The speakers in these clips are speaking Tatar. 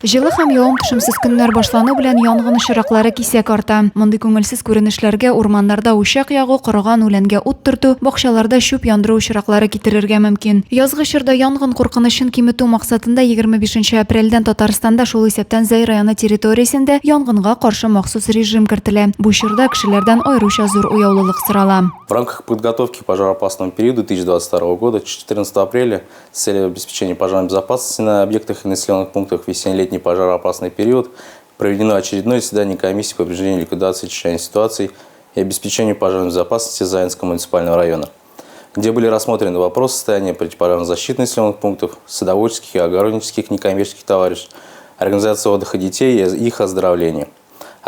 Җылы һәм явым-төшемсез көннәр башлану белән янгын очраклары кисәк арта. Мондый күңелсез күренешләргә урманнарда учак ягу, корыган үләнгә ут төртү, бакчаларда чүп яндыру очраклары китерергә мөмкин. Язгы чорда янгын куркынычын киметү максатында 25 нче апрельдән Татарстанда, шул исәптән Зәй районы территориясендә янгынга каршы махсус режим кертелә. Бу чорда кешеләрдән аеруча зур уяулылык сорала. В рамках подготовки к пожароопасному периоду 2022 года 14 апреля С целью обеспечения пожарной безопасности на объектах и населенных пунктах в весенне-летний пожароопасный период проведено очередное заседание комиссии по предупреждению ликвидации чрезвычайных ситуаций и обеспечению пожарной безопасности Заинского муниципального района, где были рассмотрены вопросы состояния противопожарной защиты населенных пунктов, садоводческих и огороднических некоммерческих товариществ, организации отдыха детей и их оздоровления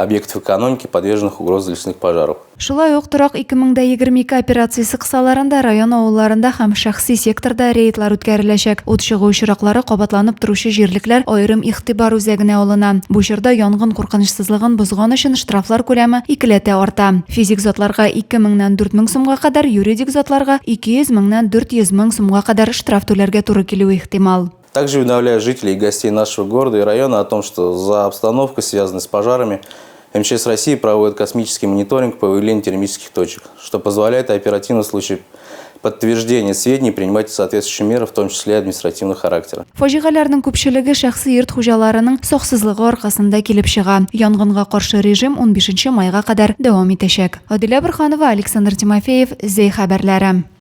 объектов экономики, подверженных угрозе лесных пожаров. Шулай ук Торак 2022 операциясе кысаларында район авылларында һәм шәхси секторда рейдлар үткәреләчәк. Ут чыгу очраклары кабатланып торучы җирлекләр аерым игътибар үзәгенә алына. Бу чорда янгын куркынычсызлыгын бозган өчен штрафлар күләме икеләтә арта. Физик затларга 2 меңнән 4 мең сумга кадәр, юридик затларга 200 меңнән 400 мең сумга кадәр штраф түләргә туры килүе ихтимал. Также уведомляю жителей и гостей нашего города и района о том, что за обстановкой, связанной с пожарами, МЧС России проводит космический мониторинг по выявлению термических точек, что позволяет оперативно в случае подтверждения сведений принимать соответствующие меры, в том числе административного характера. Фаҗигаләрнең күпчелеге шәхси йорт хуҗаларының саксызлыгы аркасында килеп чыга. Янгынга каршы режим унбишенче майга кадәр дәвам итәчәк. Адилә Борһанова, Александр Тимофеев, Зәй хәбәрләре.